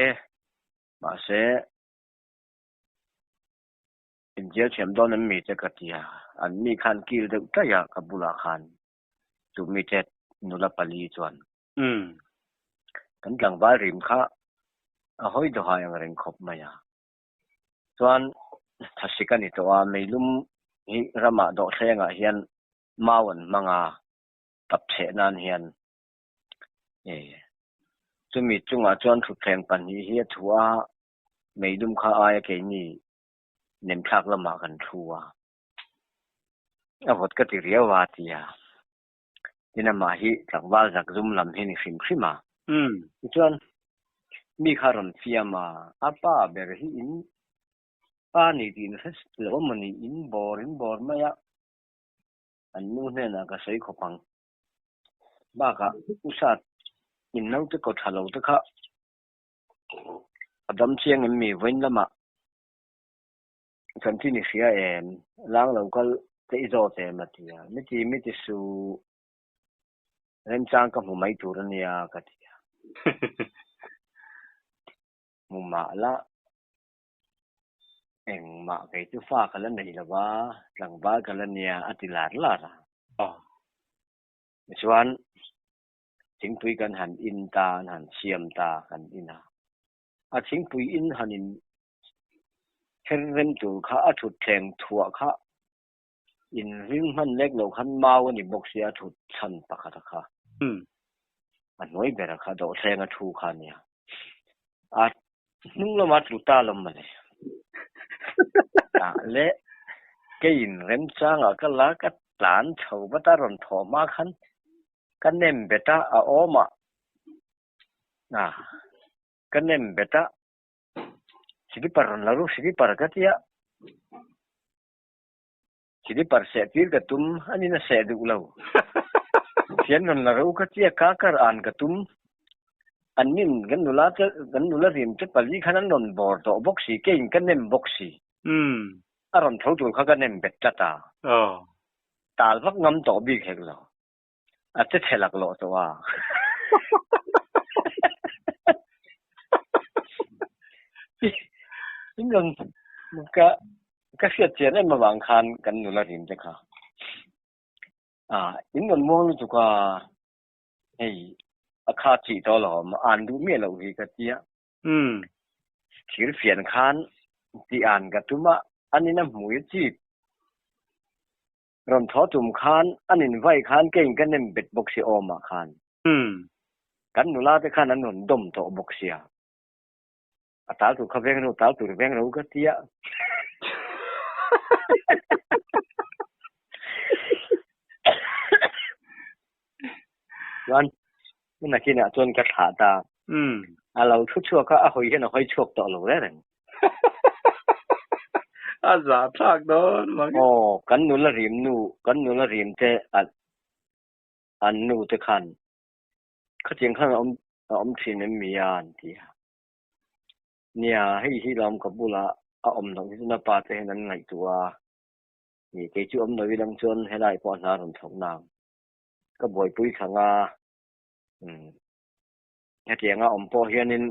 mahse inzial thiam dawn em mi te ka tia an mi khan kil deuh taih a ka bulah khan chu mi te nula pali chuan. Kan tlangval rim kha a hawi dawhai ang reng khawp mai a. Chuan thasik a ni tawh a, meilum hi ramah dawhthlengah hian mau an hmang a, tap chheh nan hian. E, chumi chungah chuan thutthleng pahnih hi a thu a, meilum kha aia keini nemthlak lamah kan thu a. A vawt ka ti riau a, a ti a. Tin amah hi tlangval zak zum lam hi ni hrim hrim a. Tichuan mi kha rawn fiam a, a pa ber hi in pa ni tih in hre lo a mawni, in bawr in bawr mai a, an nu hnenah ka sawi khawp ang. Bakah u Sat in naute kaw tha lo te kha a dam chiang em mi vawiin lamah Chanchin i hria em? Lang lo kal te i zawt em? a ti a. Miti miti su remchang ka hmu mai tur a nia ka ti a. Hmu mah la, engmah kei chu fa ka la nei lo va, tlangval ka la nia a ti lar lar a. Tichuan thingpui kan han in ta, an han siam ta kan in a. A thingpui in han in Her rem tur kha a thut thleng thuah kha in ring hman lek loh khan mau a ni bawk sia a thut chhan pakhat a kha. A hnuai ber a kha dawhthleng a thu kha a nia. A hnung lama tlu ta lawm mawle. Tah leh keiin remchangah ka la ka tlan chho vat a rawn thawh hma khan ka nem bet a a awm a ka nem bet a. Slipper rawn la ru slipper ka tia slipper seh tir ka tum anin a seh duh lo fian rawn la ru ka tia ka kar an ka tum an nin kan nula te kan nula rim te pali khan an rawn bawr tawh bawk si keiin ka nem bawk si a rawn tho tur kha ka nem bet tlat a tal vak ngam tawh bik hek lo a che chhe laklawh tawh a. In rawn ka ka hriat chian em avang khan kan nula rim te kha. A in rawn muang lutuk a, hei a kha chih tawh alawm, an duh miah loh hi ka tia. Thir fian khan tih an ka tum a, an in a hmui a chip. Rawn thaw tum khan an in vai khan keiin ka nem bet bawk si awm ah khan. Kan nula te khan an rawn dawm tawh bawk sia. A tal tur kha veng ro, tal tur veng ro ka tia. Chuan nakinah chuan ka thlah ta. A lo thu chhuak a, a hawi hian a hawi chhuak tawh lo reng reng. A zah thlak dawn mang e. Aw, kan nula rim nu, kan nula rim te an nu te khan khatiang khan a awm a awm thin em mi a an ti a. Nia, hei hi lawm ka bula a awm loh hi chu na pa te hian an ngaihtuah a. Ni, kei chu awm lo ilang chuan helai pawh a hna rawn thawk nang. Ka buaipui thlang a, umm. Hetianga awm pawh hianin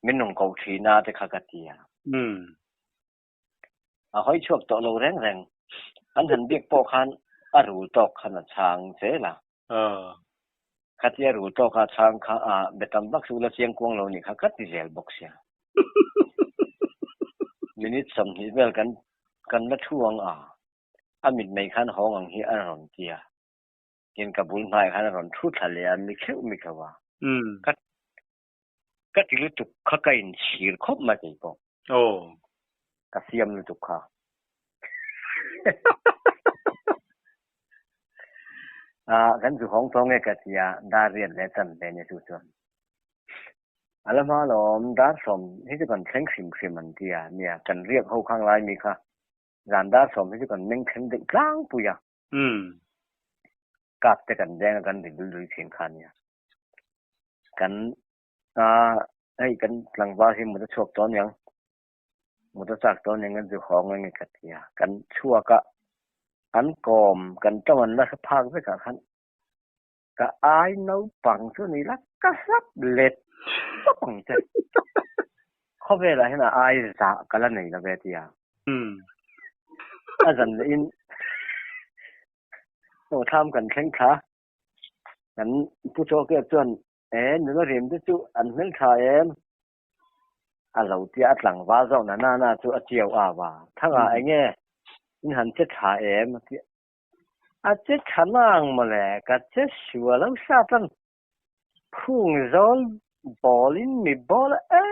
min rawn koh thin a te kha ka ti a. A hawi chhuak tawh lo reng reng. An han biak pawh khan a rul tawk khan a chhang zel a. Khatia rul tawk a chhang kha a be tam vak chu la chiang kuang lo nih kha ka ti zel bawk sia. Minute 20 vel kan kan la thu ang a, a mitmei khan hawng ang hi a rawn ti a. Tin ka bul hmaiah khan a rawn thu thla leh a, mi kheuh mi kheuh a. Ka ka ti lutuk kha ka inchhir khawp mai kei pawh. Ka siam lutuk kha. Ah kan zu hawng tawh nge ka ti a, dar riat leh chan ve nia chu chuan. A la hma lawm, dar 10 hi chu kan thleng hrim hrim an ti a, nia kan riak ho khang lai mi kha zan dar 10 hi chu kan meng thleng deuh tlangpui a. Kap te kan veng a kan ri dul dul thin kha nia. Kan a hei kan tlangval hi mut a chhuak tawh aniang. Mut a chak tawh aniang kan zu hawng ang nge ka ti a. Kan chhuak a an kawm kan tawng an la hre phak vek ah khan ka ai naupang chu ni la ka hlap let tawp ang che. Khawvel ah hian a ai zah ka la nei lo ve tia. A zan leh in aw thlam kan thleng thla. Kan Pu Chawkea chuan e nula rim te chu an hmel tha em? A lo tia a tlangval zawk na na na chu a chiau a va. Thanga enge in han che tha em? A tia. A che tha nang mawle, ka che sua lo sa tan. Phung zawl bawl in mi bawl a e.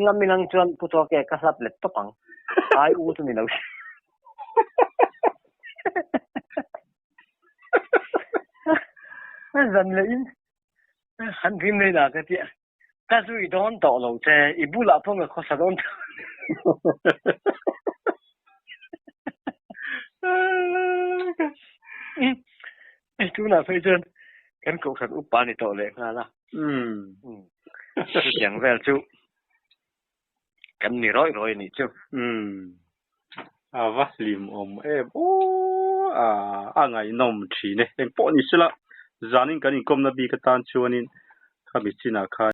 Ngam inang chuan Pu Tawke ka hlap let tawp ang. Ai u chu ni lo. Zan leh in han rim nei la ka tia. Ka zui dawn tawh lo che, i bulah pawh ka khawsa dawn tawh. Tunah phei chuan kan kohhran upa ni tawh leh nghal a. Chutiang vel chu kan ni rawih rawih a nih chu. A va hlim awm em aw a a ngaihnawm thin e. Engpawh ni sela zanin kan inkawmna bik atan chuanin khami chinah khan.